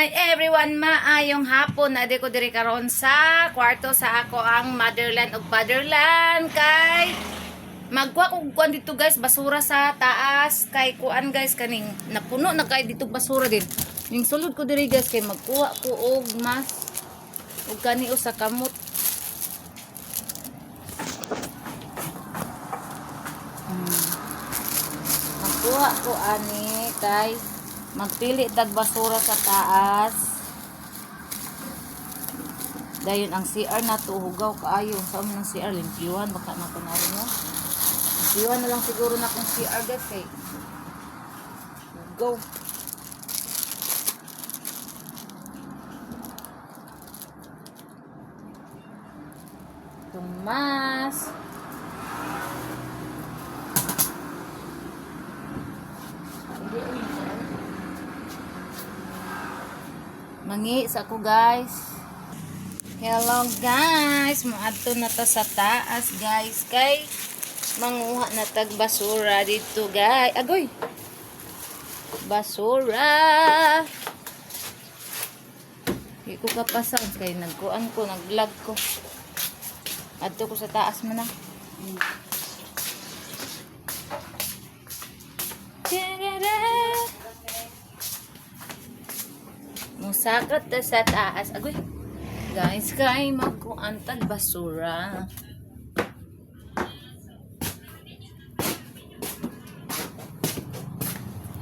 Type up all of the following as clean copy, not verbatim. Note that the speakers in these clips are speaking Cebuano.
Hi everyone, maayong hapon. Naa ko diri karon sa kwarto sa ako ang motherland ug fatherland kay magkuha ko kuan dito, guys, basura sa taas kay kuan, guys, kaning napuno na kay dito basura din. Ning sulod ko diri, guys, kay magkuha ko og mas ug kani usa kamot. Magkuha ko ani kay magpili tag basura sa taas. Dayon ang CR na to hugaw kaayo. Sa man ang CR, limpyuhan baka na kunwari mo. Limpyuhan na lang siguro na kung CR, guys, kay hugaw. Tumas. Mangi sa ako, guys. Hello guys, moadto na ta sa taas, guys, kay manguha na tag basura dito, guys. Agoy. Basura. Di ko kapasan kay nagkuan ko, naglag ko. Adto ko sa taas man na. Tarara. Musakot ta sa taas. Agoy. Guys, kay magkuan tag basura.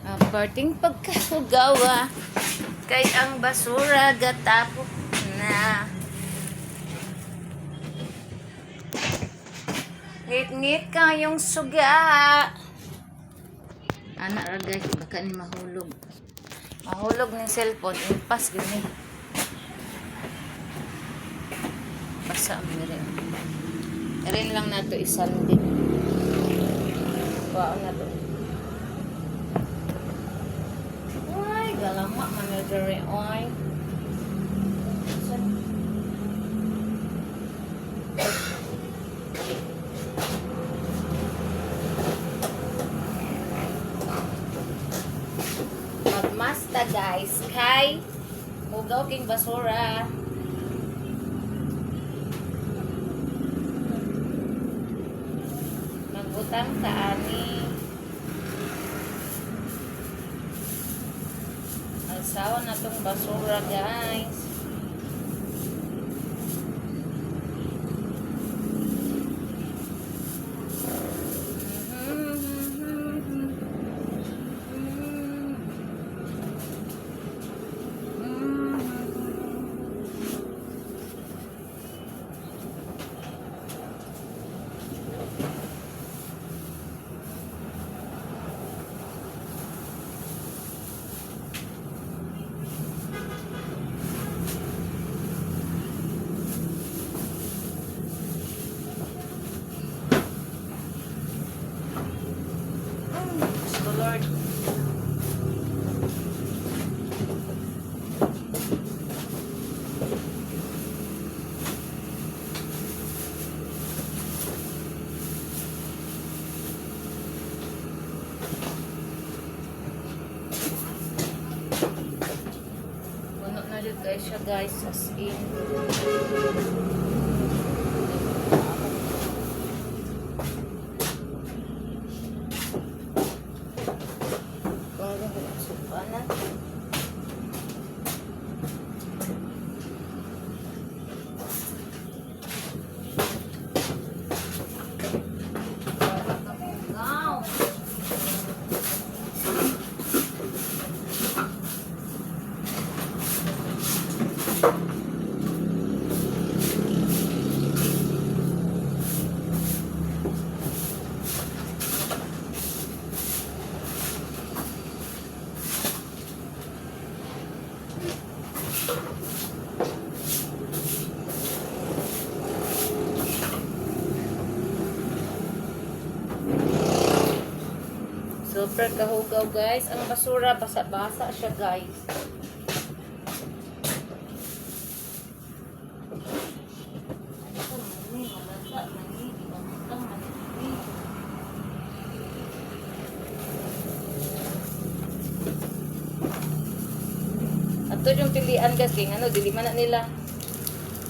Aparting pagkahugawa kay ang basura gatapok na. Ngit-ngit kayong suga. Ana ra, guys, baka ni mahulog. Mahulog ning cellphone, impas gani. Basa ang rin. Rin lang nato isandi. Kuhaan na to. Ay, galama man na diri oy. Magmasta, guys, kay hugaw king basura. Magbutang ta ani. Alsawa na tong basura, guys. Gusto Lord. Puno na jud guys siya, guys, as in. Suka na. Wow. Super kahugaw, guys. Ang basura, basa-basa siya, guys. Ato yung pilian, guys, kay ano, dili man na nila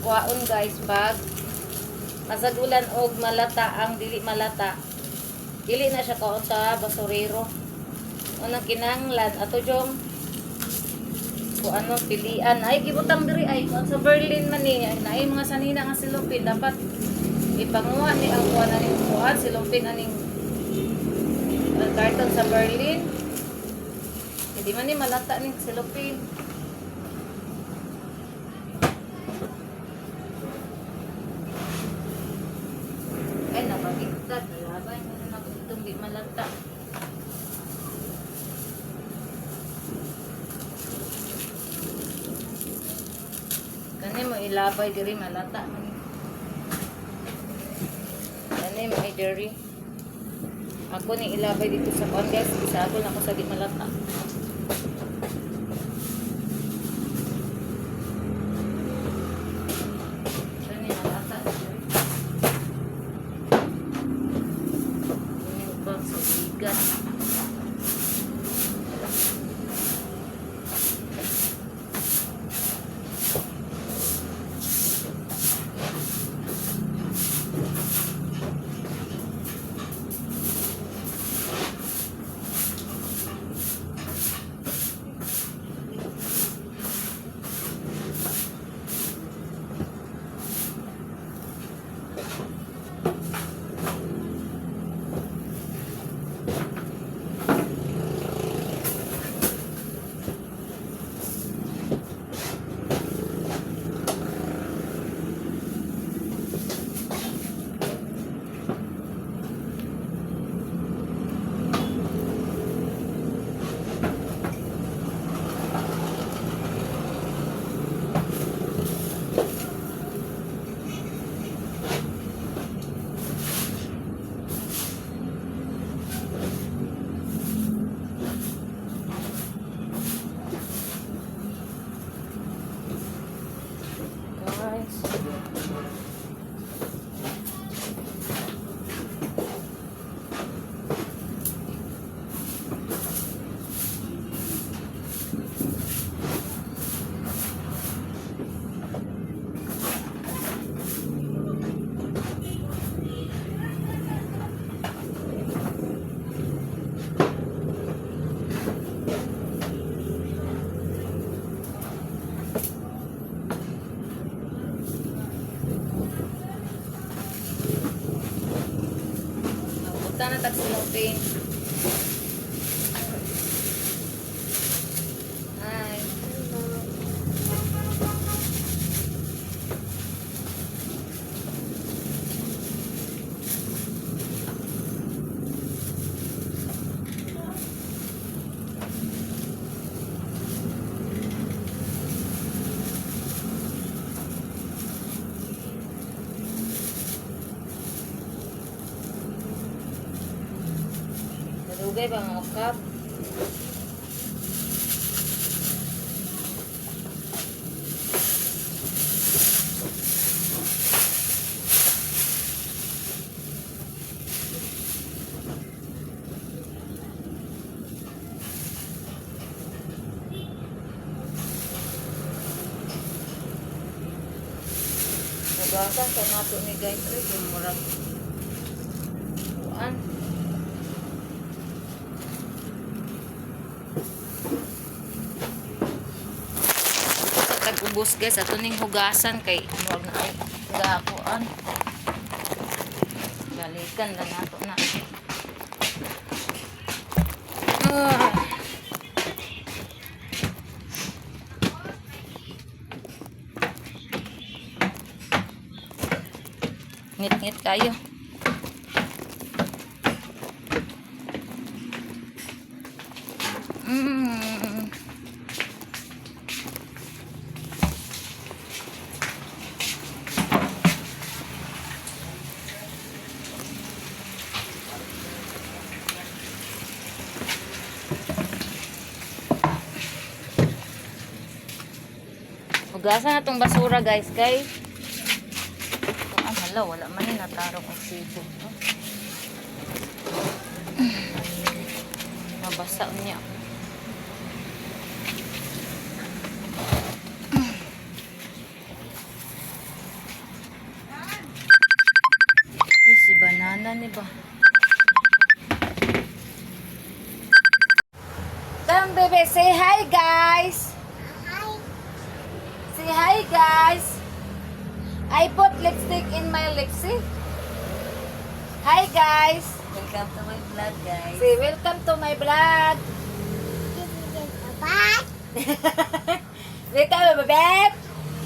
kuhaon, guys, pag masagulan og malata ang dili malata. Dili na siya kaon sa basurero. Unang kinahanglan ato yung kung ano pilian ay gibutang diri ay kuan sa Berlin man ni ay naay mga sanina nga silupin, dapat ipanguha ni ang kuan aning kuan silupin aning karton sa Berlin. Hindi man ni malata ni silupin. Ay, nabaliktad. Nalabay mo na ako itong di malata. Kani mo ilabay diri, malata man ni. Kani mo ay diri. Ako ni ilabay dito sa kuan, guys. Isagol ako sa di malata. Kani malata diri. Kani pa sa bigat. Guys. Punta na tag silupin. Hi. Nadugay ba ang okap? Nabasa sa nato ni, guys, oy, kay murag kuan. Sa tag-ubos, guys, ato ning hugasan kay murag na ay gakuan. Balikan lang nato na. Ah. Ngit-ngit kayo. Hugasan na tong basura, guys, kay ah, hala, wala man ni natarong og sibo. No? Mabasa niya. Guys. I put lipstick in my lipstick. Hi, guys. Welcome to my vlog, guys. Say welcome to my vlog. Bye. Welcome, babet.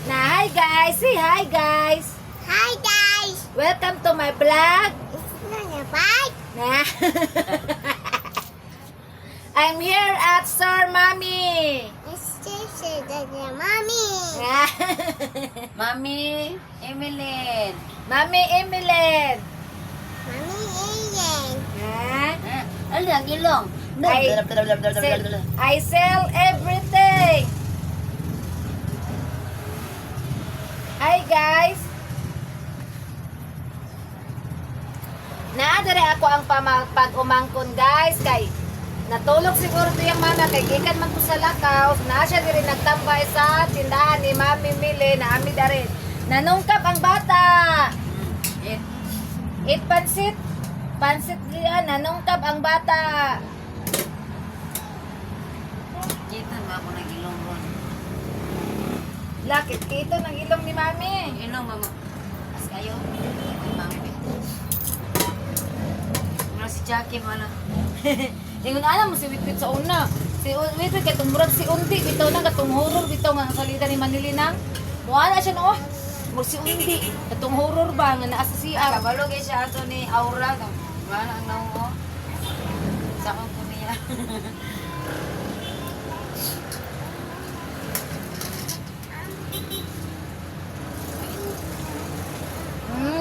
Na, hi, guys. Say hi, guys. Hi, guys. Welcome to my vlog. It's not a bite. Na. I'm here at Sir Mommy. It's just the mommy. Na. Mami, Emilyn. Mami Emilyn. Mommy Alien. Na. Ah, ano ang ilong? I sell everything. Hi, guys. Naa diri ako ang pag-umangkon, guys, kay natulog siguro to yung mama kay gikan man ko sa lakaw. Naa siya diri nagtambay sa tindahan ni Mami Mili na ami diri. Nanungkap ang bata. It. Eat pansit. Pansit diyan, nanungkap ang bata. Kita ba ako ng ilong ron? Lakit kito ng ilong ni Mami. Ang ilong, mama. As kayo. Ay, mami. Mura si Jackie, mana. Ingon ana mo si Witwit sa una. Si Witwit kay tumurag si Undi bitaw na katong horror bitaw nga ang salita ni Manili nang. Muana siya no. Murag si Undi katong horror ba nga naa sa CR. Kabalo kay siya ato ni Aura. Mana ang naong mo. Sa akong kumiya.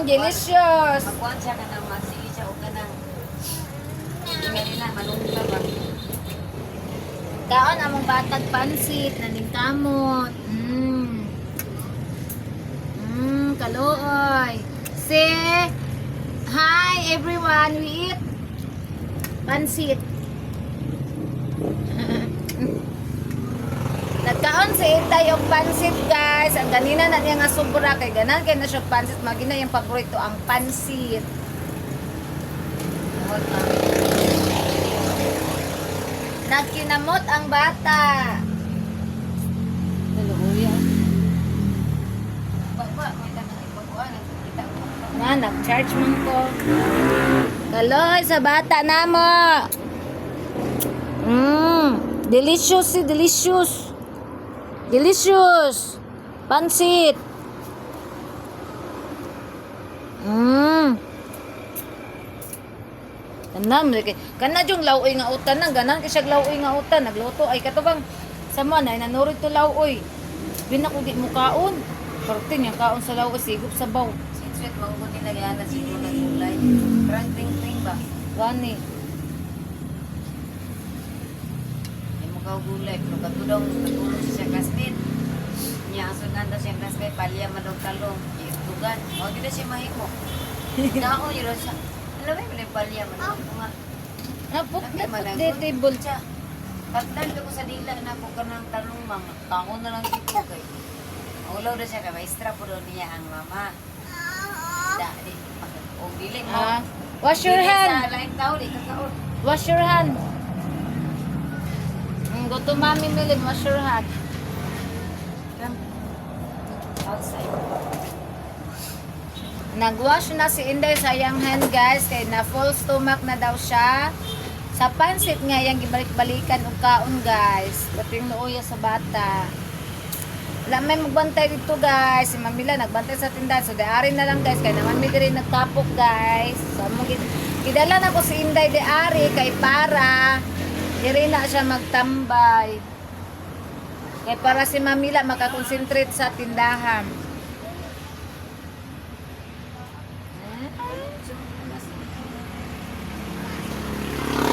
Delicious. Magkuhan siya ka ng masili siya o ka ng Emelina, manungka ba? Kaon among batag pansit naning kamot. Kaluoy. Say hi, everyone, we eat pansit. Nagkaon si Itay og pansit, guys. Ang ganina na niya nga sobra kay ganan kay na siya pansit, magina yung paborito ang pansit. Huwag, mami. Nagkinamot ang bata. Naluhuya. Ba, ba, may tanong ipakuan. Kita ko. Na, nag-charge man ko. Kaloy sa bata namo. Delicious si delicious. Delicious. Pansit. Kanam kay kana jung lawoy nga utan nang ganan kay siya lawoy nga utan nagluto ay katubang sa mo na nanurid to lawoy. Binako di mo kaon. Parte niya kaon sa lawoy sigop sa baw. Sweet, mangugot nila gana siguro ng gulay. Parang ting-ting ba? Gani. Ay mukha gulay. Pero katudaw, katulog siya classmate. Niya, ang sundan daw siya classmate. Palya man daw talong. Itugan. O, di na siya mahimo. Nako, yun daw siya. Alam mo, may palya man daw. Nga. Ah, put Lami na man put ang the table. Siya. Tatlan ko sa dila na ako ka ng talong mama. Kako na lang dito kay. Ulaw daw siya kay maestra po daw niya ang mama. Da, di. O dili mo. Ah, wash your Dili hand. sa laing tao, di kakaon. Wash your hand. Go to Mommy Milin, wash your hand. Come. Outside. Nagwash na si Inday sa iyang hand, guys, kay na full stomach na daw siya. Sa pansit nga iyang gibalik-balikan og kaon, guys. Pating luoya sa bata. Wala may magbantay dito, guys. Si Mamila nagbantay sa tindahan. So diari na lang, guys, kay naman mi diri nagtapok, guys. So mo gidala na ko si Inday diari kay para diri na siya magtambay. Kay para si Mamila makakonsentrate sa tindahan.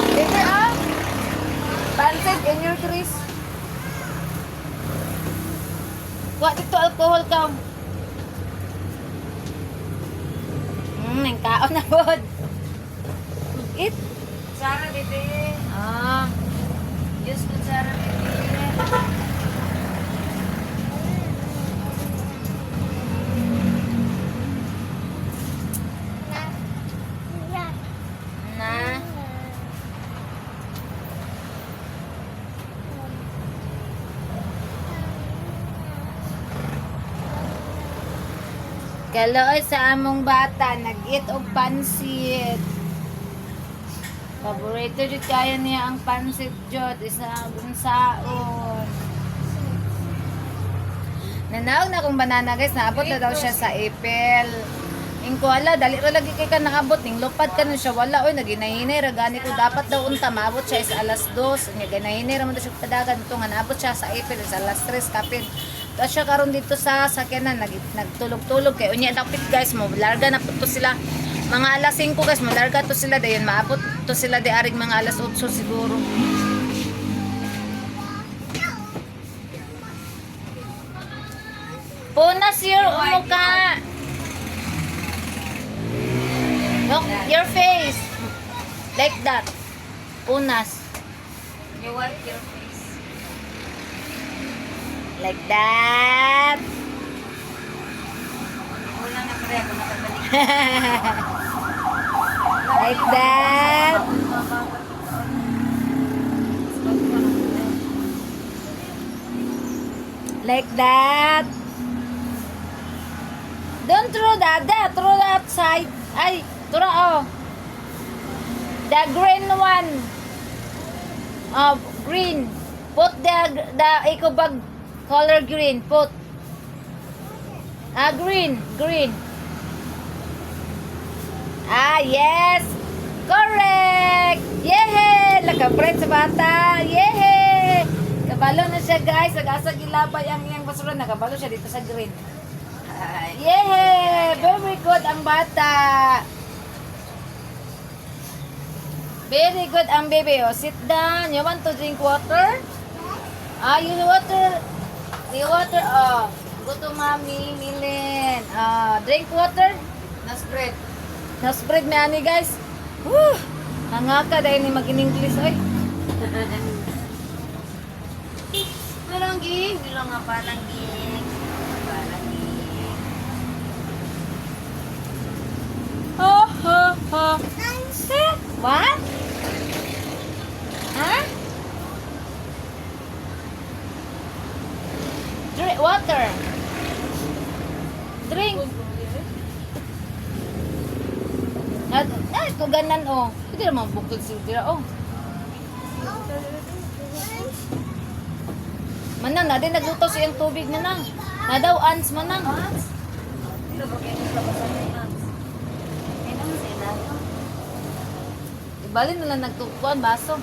Dito ah. Pansit in your dress. Wa dito alcohol ka. Ang kaon na pod. Eat. Sara, bebe. Ah, Use ko, Sara, bebe. Na. Kaluoy sa among bata, nag-eat og pansit. Paborito jud kayo niya ang pansit jud, isa unsaon. Nanaog na akong banana, guys, naabot na daw siya sa April. Ingko ala, dali ra lagi kay ka naabot ning lupad ka nun siya wala oy, naginahinay ra gani ko, dapat daw unta maabot siya is alas 2. Nya ginahinay ra man daw siya padagan to nga naabot siya sa April is alas 3 kapin. Tapos siya karon dito sa sakyanan nagtulog-tulog kay unya dapit, guys, mo larga na po to sila. Mga alas 5, guys, mo larga to sila dayon maabot to sila di arig mga alas 8 siguro. Punas your mukha. Look, your face. Like that. Punas. You wipe your face. Like that. Wala na kaya kung nakabalik. Like that. Like that. Don't throw that. That. Throw that side. Ay, throw oh. The green one. Oh, green. Put the eco bag color green. Put. Ah, green, green. Ah, yes. Correct. Yehey! Lakapret sa bata. Yehey! Kabalo na siya, guys. Nag-asa gilabay ang iyang basura. Nakabalo siya dito sa green. Ay. Yehey! Very good ang bata. Very good ang baby. Oh, sit down. You want to drink water? Ah, you water. You water. Oh, go to mommy, Milen. Ah, drink water. Na-spread. Na-spread mi ani, guys. Woo! Hangaka dahil ni mag-in-English oy. Palangging. Bilang nga palangging. Palangging. Ho ho ho. What? Huh? Drink water. Drink. Na, na, tuganan oh. Hindi naman bukod si dira oh. Manang, na din nagluto sa iyang tubig na nang. Na daw ans manang. Ants? Dito ba kayo sa labasan ng ants? Ay, naman sa ilalim. Ibali na lang nagtukuan baso.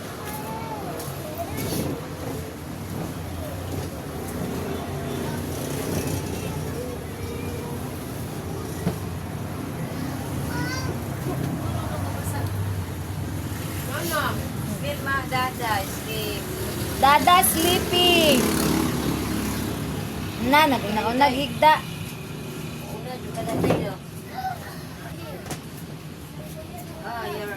Vilma, Dada, sleep. Dada sleeping. Na, nag-una-una higda. Una, juga na tayo. Ah, your,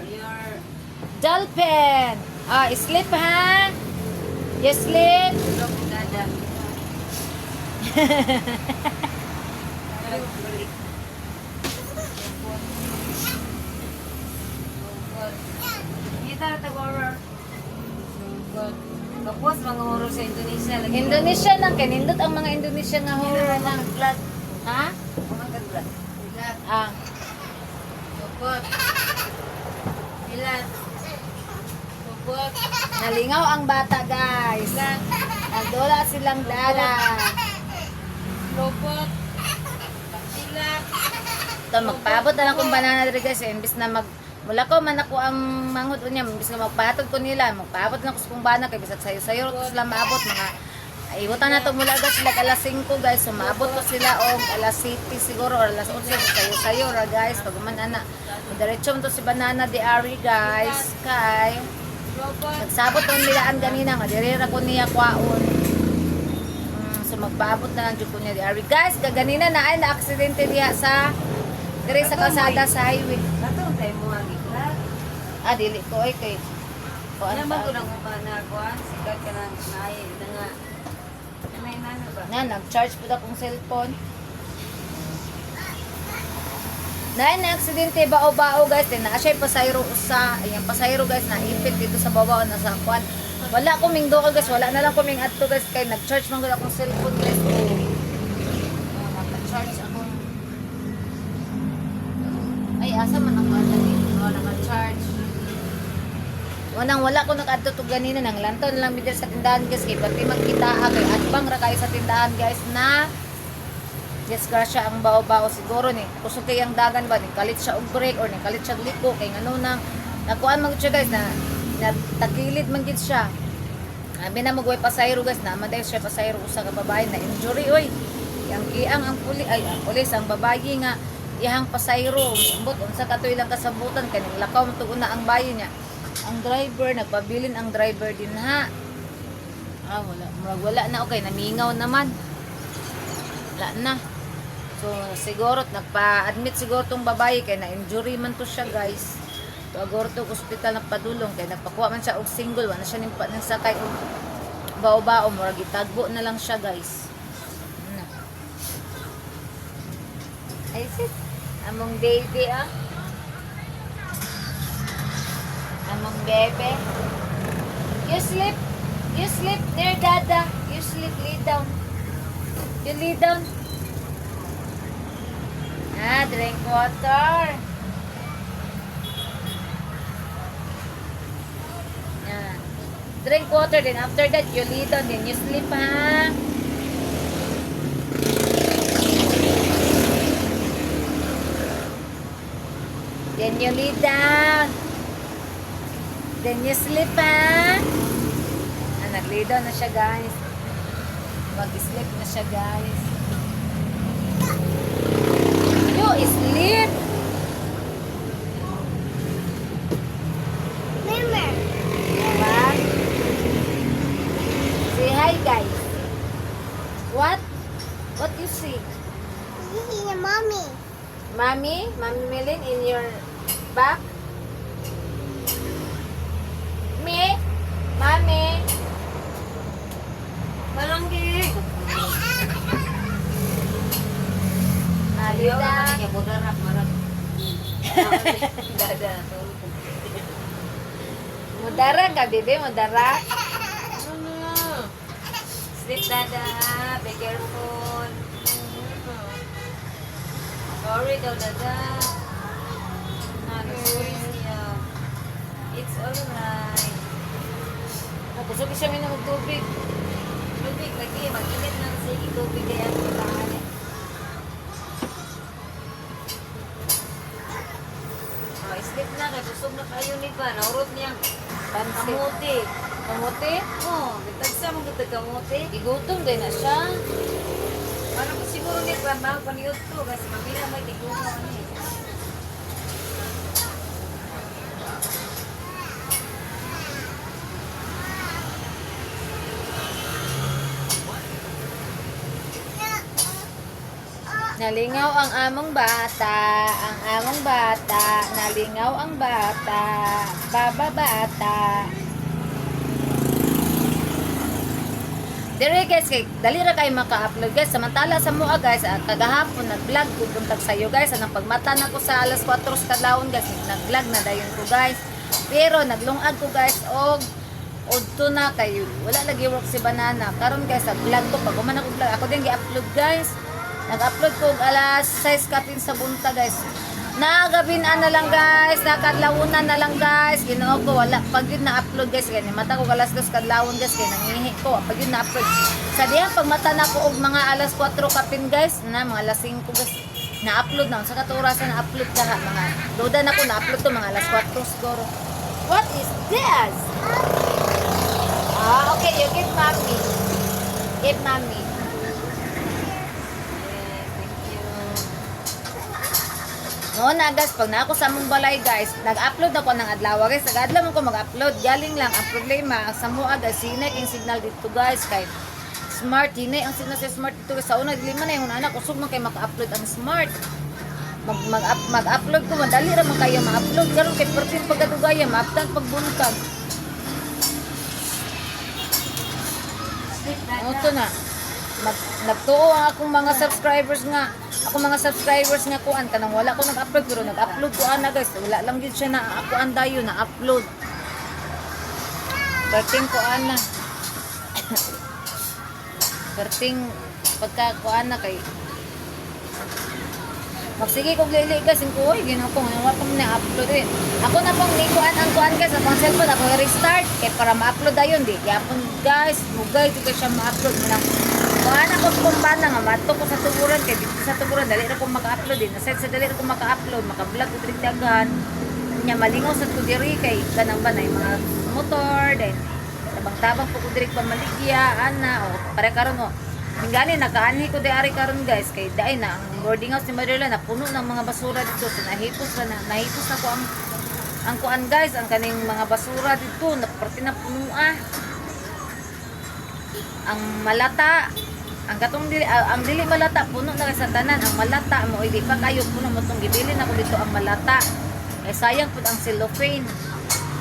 Dolphin. Ah, sleep ha? You sleep? Tulog, Dada. Kita na horror. Kapos mga horror sa Indonesia. Lagi Indonesia nang kanindot ang mga Indonesia nga horror Mga na. vlog. Ha? Mga vlog. Ah, Lupot. Ilan? Lupot. Nalingaw ang bata, guys. Nagdula silang dada. Lupot. Ilan? Ito, magpaabot na lang kong banana diri, guys. Eh. Imbis na mag mula ko man ako ang manghod unya, imbis na magpahatod ko nila, magpaabot na ko sa kong bana kay bisag sayo-sayo ko sila maabot mga ay ibutan na to mula guys sila alas 5, guys, so maabot ko sila og alas 7 siguro or alas 8, sayo-sayo ra, guys. Pag man ana diretso man to si banana di ari, guys, kay nagsabot ang nilaan ganina nga diri ra ko niya kwaon. So magpaabot na lang jud ko niya di ari, guys. Gaganina na ay na aksidente diha sa diri sa kalsada sa highway. Katong tayo mo ang iklat. Ah, dili ko ay kay kuan Ano man pa. ko nang uban na kuan, sikat ka nang naay na nga. Nanay na ba? Na nag-charge pud akong cellphone. Na na aksidente bao-bao, guys, din na siya pasayro usa, ayan pasayro, guys, naipit dito sa baba na sa kuan. Wala ko ming duka, guys, wala na lang ko ming adto, guys, kay nag-charge man gud akong cellphone, guys. Oh. Oh, nag-charge akong. Ay, asa man ang kuan dali? Oh, naka-charge. Wanang wala ko nag-adto to ganina nang lantaw na lang mi diri sa tindahan, guys, kay pati magkita kay atbang ra kayo sa tindahan, guys, na disgrasya ang bao-bao siguro ni kusog kay ang dagan ba ni kalit siya og brake or ni kalit siya og liko kay ngano nang nakuan man gud siya, guys, na na tagilid man gid siya. Abi na magway pasayro, guys, na man siya pasayro usa ka babae na injury oy. Yang kiang ang puli ay ang pulis ang babae nga iyang pasayro ambot unsa katoy lang kasabutan kay lakaw man tugon na ang bayi niya. Ang driver nagpabilin ang driver din ha. Ah, wala, murag wala na, okay, namingaw naman. Wala na. So, siguro, nagpa-admit siguro tong babae kay na-injury man to siya, guys. To agor to ospital nagpadulong kay nagpakuha man siya og single, wala na siya ning ning sakay og bao-bao, murag gitagbo na lang siya, guys. Na. Ay sis, among baby ah. Among bebe. You sleep. You sleep near dada. You sleep, lay down. You lay down. Ah, drink water. Yeah. Drink water, then after that, you lay down, then you sleep, ha? Then you lay down. Then you sleep, ha? Ah, nag-lay down na siya, guys. Mag-sleep na siya, guys. You sleep. Mama. Diba? Say hi, guys. What? What you see? This is mommy. Mommy? Mommy Melin in your back? Me? Mommy? Malanggi. Alida? Kaya budarak marag. Dada, tulog. Mudara ka, bebe? Mudara? Ano? Sleep, Dada. Be careful. Sorry daw, Dada. Ano, sorry siya. It's alright. Kusog siya may tubig. Tubig, lagi. Mag-init ng sige tubig kaya ang bataan eh. Oh, sleep na. Kay busog na kayo ni ba. Naurot niyang Pansit. kamuti. Kamuti? Oh, gitagsa mo gitag kamuti. Igutom din na siya. Para ko siguro ni pa ma paniud to kasi mamila may tigumo ni. Nalingaw ang among bata, ang among bata, nalingaw ang bata, baba bata. Dire guys, kay dali ra kay maka-upload, guys. Samantala sa mua, guys, ah, kagahapon nag-vlog ko buntag sayo, guys. Anang pagmata na ko sa alas 4 sa kadlawon, guys, nag-vlog na dayon ko, guys. Pero naglungag ko, guys, og udto na kay wala lagi work si banana. Karon guys, nag-vlog ko pag human ako vlog, ako din gi-upload, guys. Nag-upload ko og alas 6 kapin sa bunta, guys. Nagabin na lang, guys, nakadlawunan na lang, guys. Ginoo ko wala pag yun na-upload, guys, kay mata ko alas 2 kadlawon, guys, kay nangihi ko pag yun na-upload. Sa dihang pagmata na ko og mga alas 4 kapin, guys, na mga alas 5, guys, na-upload na sa katuorasan na-upload ka ha, mga duda na ko na-upload to mga alas 4 siguro. What is this? Ah, okay, you give mommy. Give mommy. Yes, thank you. Noon na guys, pag na ako sa among balay, guys, nag-upload ako ng adlaw, guys. Nag-adlaw man ko mag-upload. Galing lang ang problema ang samoa, guys, hinay ang signal dito, guys, kay smart hinay ang signal sa smart dito, guys. Sa una dili man na yung anak usog man kay maka-upload ang smart. Mag mag up, mag-upload ko madali ra man kayo ma-upload karon kay pertin pagkadugaya ma-upload pagbuntag. Sleep, Dada. Ano to na? Nagtuo ang akong mga subscribers nga. Ako mga subscribers nga kuan kanang wala ko nag-upload pero nag-upload ko ana, guys. Wala lang gyud siya na ako andayo na upload. 13 ko ana. 13 pagka kuan na kay Magsige kog lili guys, ko oy, ginoo ko nga pa man na-upload eh. Ako na pong nikuan ang kuan guys, akong cellphone ako i-restart kay para ma-upload dayon di. Gyapon guys, mugay ko siya ma-upload mo nang kuan ako sa kumpana nga mato ko sa tuburan kay dito sa tuburan dali ra ko maka-upload din. Aside sa dali ra ko maka-upload, maka-vlog ko diri daghan. Nya malingaw sad ko diri kay kanang ba na yung mga motor then tabang-tabang po ko diri pamaligya ana o pare karon o. Gani nakaanhi ko di ari karon guys kay dai na ang boarding house ni Maderla na puno ng mga basura dito, so nahipos na nahipos na ko ang kuan guys, ang kaning mga basura dito na parte na puno ah. Ang malata, ang katong dili ah, ang dili malata puno na kay sa tanan, ang malata mo di pa kayo puno mo tong gibilin ako dito ang malata. Kay sayang pud ang cellophane.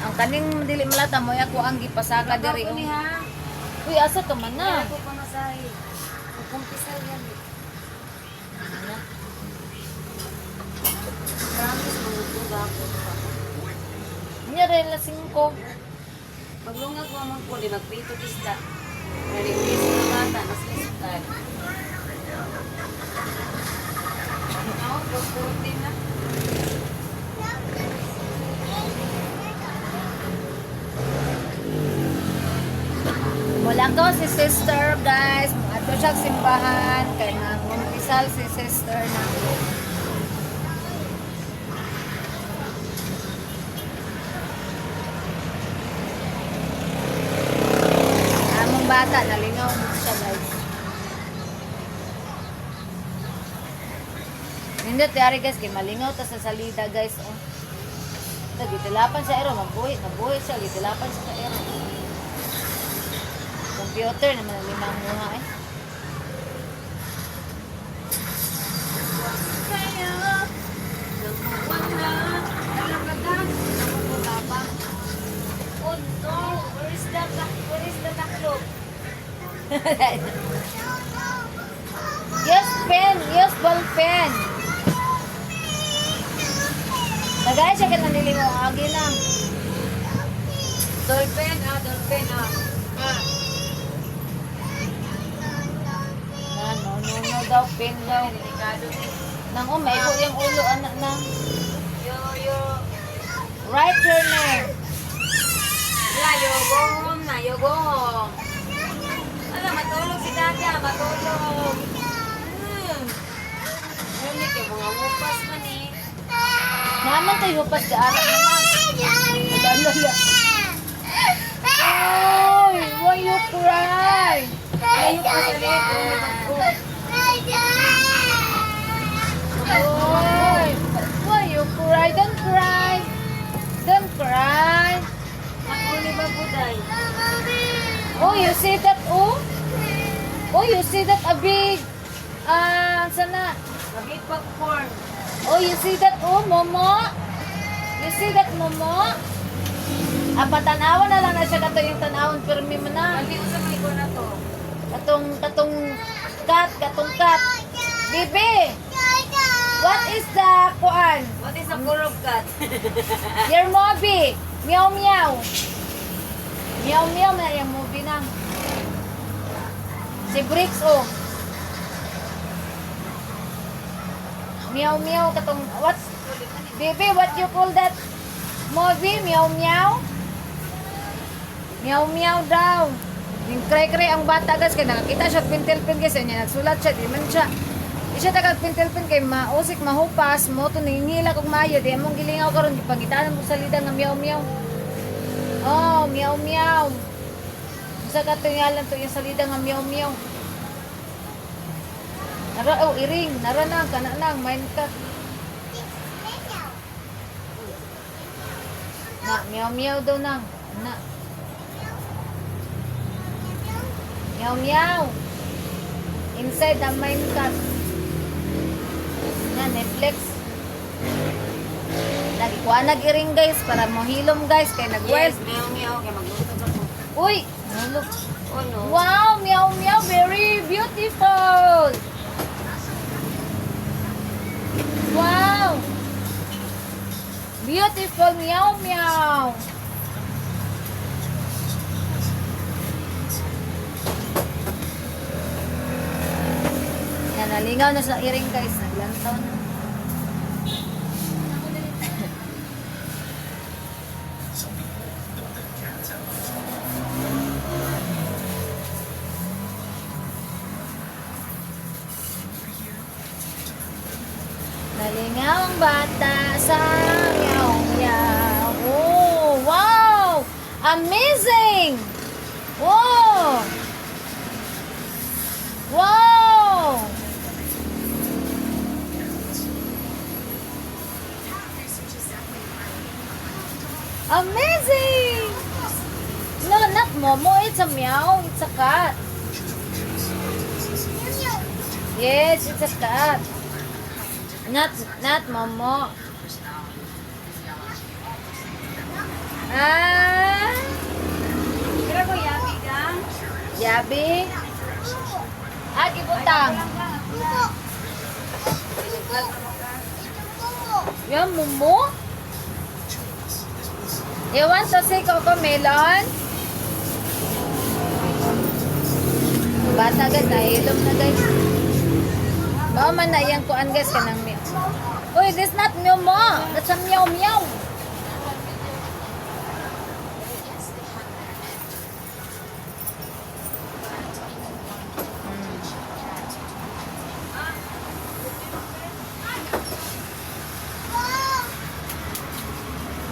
Ang kaning dili malata mo ako ang gipasaka diri. Ako ni Oh. ha. Uy, asa ka man na? Ako pamasahe. Magkumpisal yan eh. Promise, maglunga ako. Nya rin lasing ko. Maglunga ko man ko, di magpito isda. Naligis sa bata, nas isda. Ako, pagkurti na. Wala ko si sister guys. Ato siya sa simbahan kay nangumpisal si sister na. Among bata nalingaw mo siya guys. Nindot yari guys kay malingaw ta sa salida guys oh. Ito, gitilapan sa ero, mabuhi, nabuhi siya, gitilapan siya sa ero. Computer naman ang limang muha eh. Kaya, nagkuwan na. Alam ka na, nakukuha pa. Oh no, where is the taklo? Yes, pen! Yes, ball pen! Nagaya siya ka nanili mo. Agi lang. Dolphin ah, dolphin ah. Ah. Na, no, no, no daw. Pen daw. Delikado ni. Nang oh, maigo yung ulo, anak na. Yo, yo. Write your name. Wala, yo go home na, yo go home. Ala, matulog si Dada, matulog. Ano kay mga mupas man eh. Naman tayo hupas ka anak naman. Lala. Oy, why you cry? Layo pa sa likod. Oy, why you cry? Don't cry. Don't cry. Matulog ba po day? Oh, you see that, oh? Oh, you see that a big, ah, sana? A big popcorn. Oh, you see that, oh, Momo? You see that, Momo? Ah, patanawan na lang na siya kato yung tanawon, pero may mo na. Ano yung sa may ko na to? Katong, katong cat, katong cat. Bibi, what is the kuan? What is a kurog cat? Your movie. Meow meow. Meow meow na yung movie na. Si Bricks oh. Meow meow katong what's Baby, what you call that movie? Meow meow? Meow meow daw. Yung cry-cry ang bata guys kay nakakita siya og pentel pen guys niya nagsulat siya di man siya. Di siya tagag pentel pen kay mausik mahupas mo to ningihila kog maayo di among gilingaw karon gipangitaan mo salida nga meow meow. Oh, meow meow. Unsa ka to ngalan to yung salida nga meow meow. Nara oh iring, nara na kana nang main ka. Na meow meow daw nang. Na. Meow meow. Inside the minecart. Na Netflix. Nagikuha nag-iring guys para mohilom guys kay nag-wild. Yes, meow meow. Kay magluto na ko. Uy, nahulog. Oh no. Wow, meow meow, very beautiful. Wow. Beautiful meow meow. Yan, nalingaw na sa iring guys. Naglantaw na. Nalingaw ang bata sa meow meow. Oh, wow! Amazing! Wow! Wow! Amazing! No, not Momo. It's a meow. It's a cat. Yes, it's a cat. Not Momo. Ah, Pero ko yabi gang. Yabi. Ah, gibutang. Yan, Momo. You want to see Cocomelon? Bata guys, nahilom na, guys. Mao man na iyang kuan, guys, kanang meow. Uy, this not meow mo. That's a meow meow.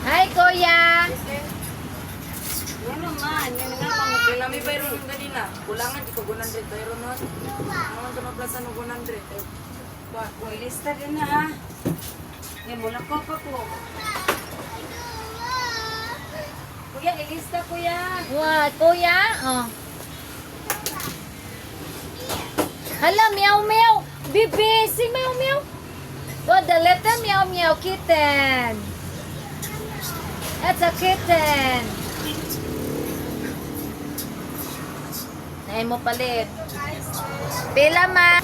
Hi, Kuya. Ano man, yun nga pa. Kaya may bayro nung ganina. Kulangan di ko 100 bayro nun. Ano sa maplasan ng 100? Eh, ba? Uy, lista din na ha. Yan, mula ko pa po. Kuya, ilista kuya. What, Kuya? Oh. Hala, meow meow. Bibi, si meow meow. What, the little meow meow kitten. That's a kitten. Ay mo palit. Pila ma.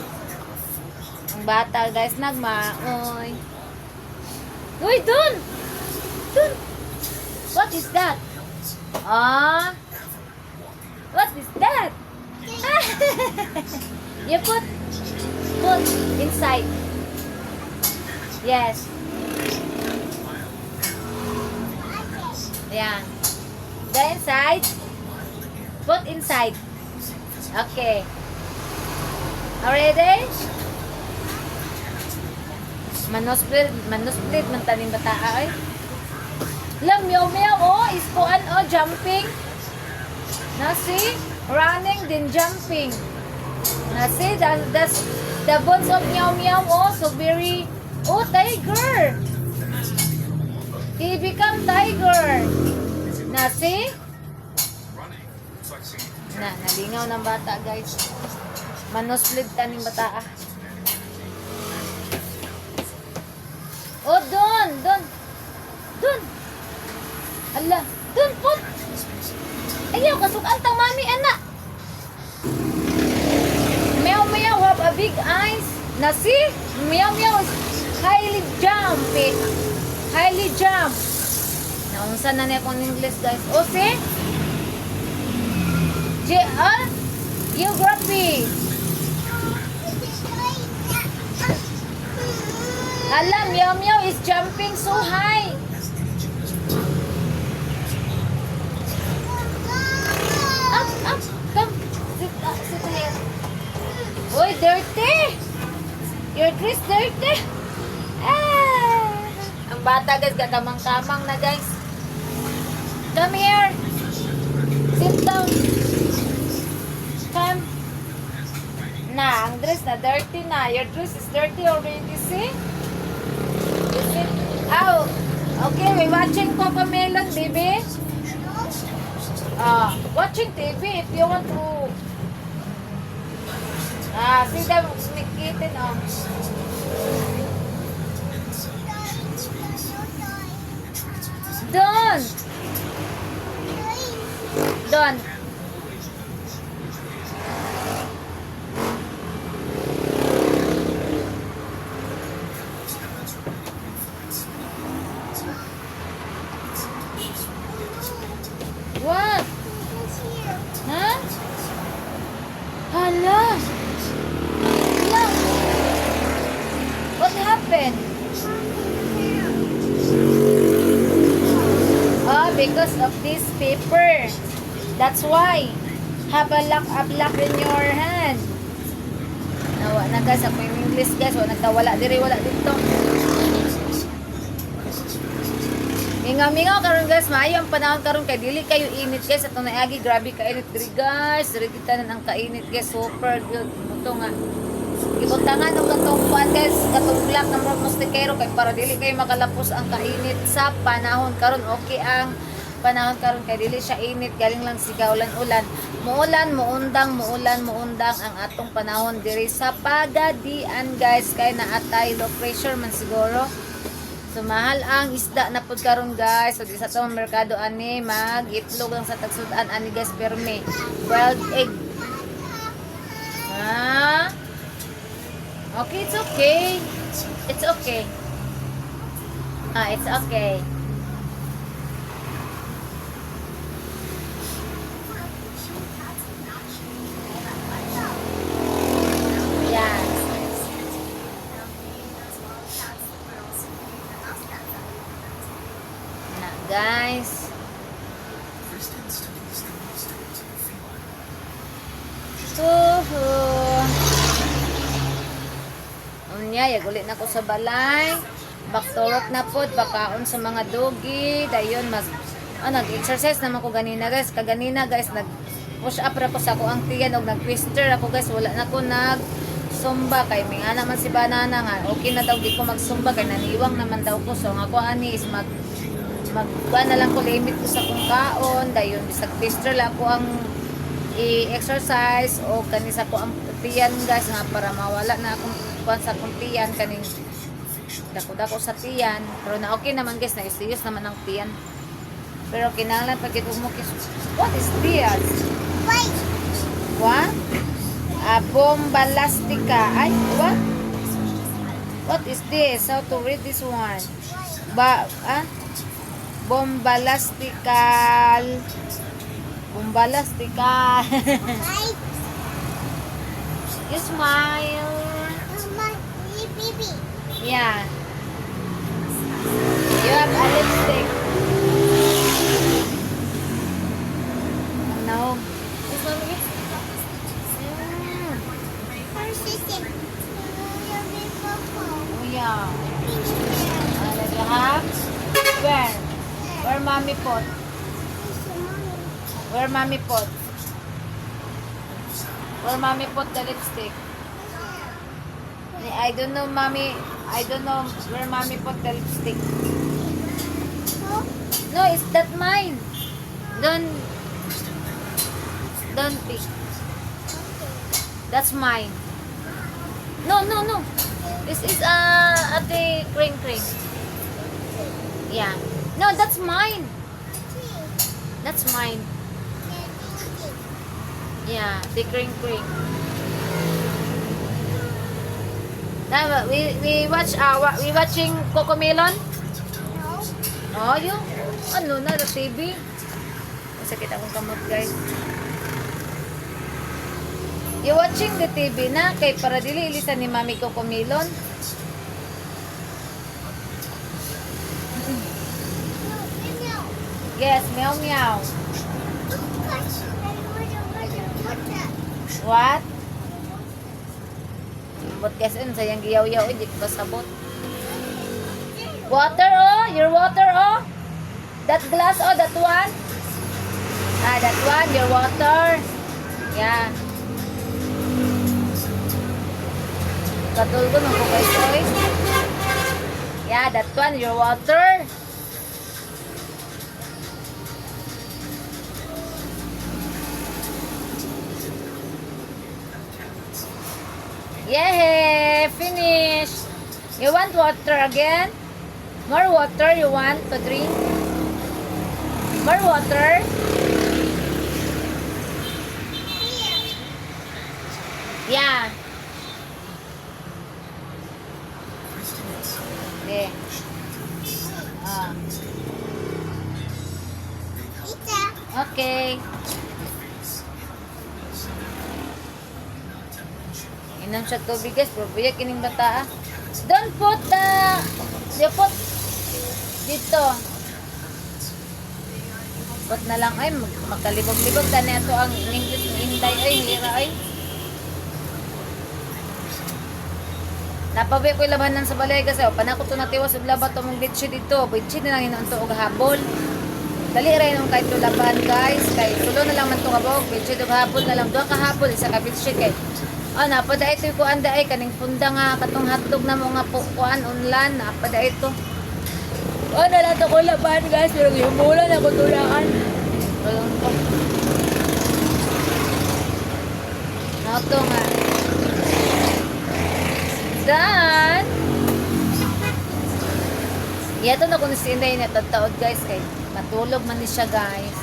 Ang bata, guys, nagmaoy. Uy, dun! Dun! What is that? Ah? What is that? You put inside. Yes. Yeah. The inside. Put inside. Okay. Already? Manusplit, manusplit, man taning bata ay. Lam, meow meow, oh, is kuan, oh, jumping. Na see? Running then jumping. Na see? That's the bones of meow meow, oh, so very, oh, tiger. He become tiger. Na see? Na, nalingaw ng bata, guys. Manusplit taning bata ah. Oh, doon, doon. Doon. Ala, doon put. Ayaw, kasukan tang mami, anak. Meow meow have a big eyes. Na see? Meow meow is highly jump eh. Highly jump. Naunsa na niya akong English, guys. Oh, see? G ah? Geography. Ala, meow meow is jumping so high. Up, up, come. Sit, up, sit here. Uy, dirty! Your dress dirty! Ah! Ang bata, guys, gakamang-kamang na, guys. Come here. Sit down. Come. Na, ang dress na dirty na. Your dress is dirty already, see? You see? Oh, okay, we watching Cocomelon, baby. Ah, watching TV if you want to. Ah, see the kitten, oh. Don! Don. What? Huh? Hala! Hala! What happened? Ah, because of this paper. That's why. Have a lock in your hand. Nawa. na guys, ako yung English guys, wala nagkawala diri, wala dito. Mingaw-mingaw karon guys, maayo ang panahon karon kay dili kayo init guys. Atong naagi grabe ka init diri guys. Diri tanan ang kainit guys, super good. Ito nga. Ibutangan og katong kuan guys, katong black na murag mustikero kay para dili kayo makalapos ang kainit sa panahon karon. Okay ang panahon karon kay dili siya init, galing lang siga ulan-ulan. Muulan, muundang, muulan, muundang ang atong panahon diri sa Pagadian guys kay naatay low pressure man siguro. So mahal ang isda na pud karon guys. So di sa atong merkado ani mag itlog lang sa tagsudan ani guys perme. Boiled egg. Ha? Okay, it's okay. It's okay. Ah, it's okay. Yeah. Na, guys. Woohoo! Unya, yaguli na ko sa balay. Back to work na pod, pakaon sa mga dogi. Dayon, mas, nag-exercise naman ko ganina guys. Kaganina guys, nag push up ra ko sa ako ang tiyan og nag-twister ako guys. Wala na ko nag zumba kay may nga naman si banana nga okay na daw di ko magsumba kay naniwang naman daw ko, so ang ako ani is mag mag kuan na lang ko, limit ko sa kong kaon, dayon bisag twister lang ako ang i-exercise o kani sa ko ang tiyan guys nga para mawala na akong kuan sa akong tiyan kaning dako-dako sa tiyan, pero na okay naman guys, na isiyos naman ang tiyan, pero kinahanglan pag mo. What is this? Wait. What? Ah, bombalastica. Ay, what? What is this? How to read this one? Ba, ah? Bombalastical. Bombalastical. Wait. You smile. Mama, baby. Yeah. You have a lipstick. No. This one, First Oh, yeah. You have? Where? Where mommy put? Where mommy put? Where mommy put the lipstick? I don't know, mommy. I don't know where mommy put the lipstick. No, it's that mine. Don't pick. That's mine. No. This is Ate Kring Kring. Yeah. No, that's mine. That's mine. Yeah, the Kring Kring. Now, we watch we watching Cocomelon. Oh, yung ano na the TV. Masakit akong kamot, guys. You watching the TV na kay para dili ilisan ni Mami Cocomelon. Yes, meow meow. What? But guys, yun, sayang giyaw-yaw, hindi ko kasabot. Water, oh! Your water, oh! That glass, oh, that one. Ah, that one, your water. Yeah. Katulgo nung ko guys, oy. Yeah, that one, your water. Yay! Finish! You want water again? More water you want to drink? More water? Yeah. Okay. Ah. Okay. Inom siya tubig guys, pero buyag kining bata ah. Don't put the, you put dito. Put na lang ay magkalibog-libog tani ato ang English ni Inday ay hira ay. Napabi ko labanan sa balay kasi oh, panako to natiwas og laba to mong bedsheet dito. Bedsheet na lang inon to og habol. Dali ra inon kay to laban, guys, kay tulo na lang man to kabog, bedsheet og habol na lang, duha ka habol, isa ka bedsheet kay. Ah, napada ito kuan daay kaning punda nga katong hotdog na mo nga kuan unlan, napada ito. Oh, na to ko laban, guys, pero gihumulan ako tulaan. Tulong ko. Nato nga. Done! Yato na kung si Inday na taod, guys, kay matulog man ni siya, guys.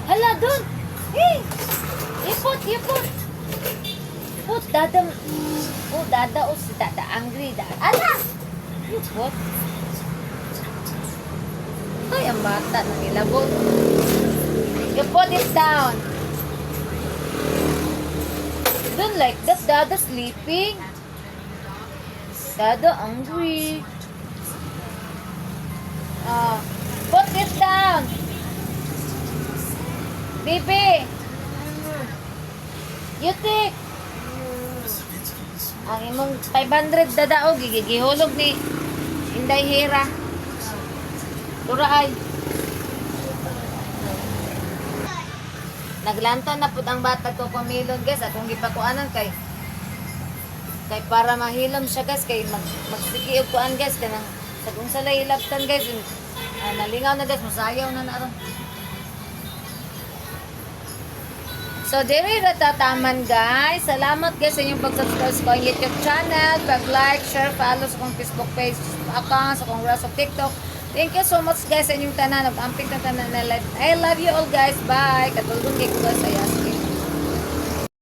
Hala, doon! Hey! Ipot, ipot! Put, dada. Oh, dada, oh, si dada angry. Dada. Ala! Ipot. Ay, ang bata nangilabot. You put it down. Don't like that. Dada sleeping. Dada angry. Ah, put it down. Baby. You take. Ang imong 500 dada o gigihulog ni Inday Hira. Tura ay. Naglantaw na pud ang bata ko pamilon, guys, akong gipakuanan kay kay para mahilom siya, guys, kay magsiki og kuan, guys, kanang sa kung sa hilabtan, guys, ah, nalingaw na, guys, musayaw na na aron. So, diri ra tataman, guys. Salamat, guys, sa inyong pag-subscribe sa akong YouTube channel, pag-like, share, follow sa akong Facebook page, account, sa akong rest of TikTok. Thank you so much, guys, sa inyong tanan. Nag-amping na tanan na live. I love you all, guys. Bye. Katulgon kay ko, guys. Ayas.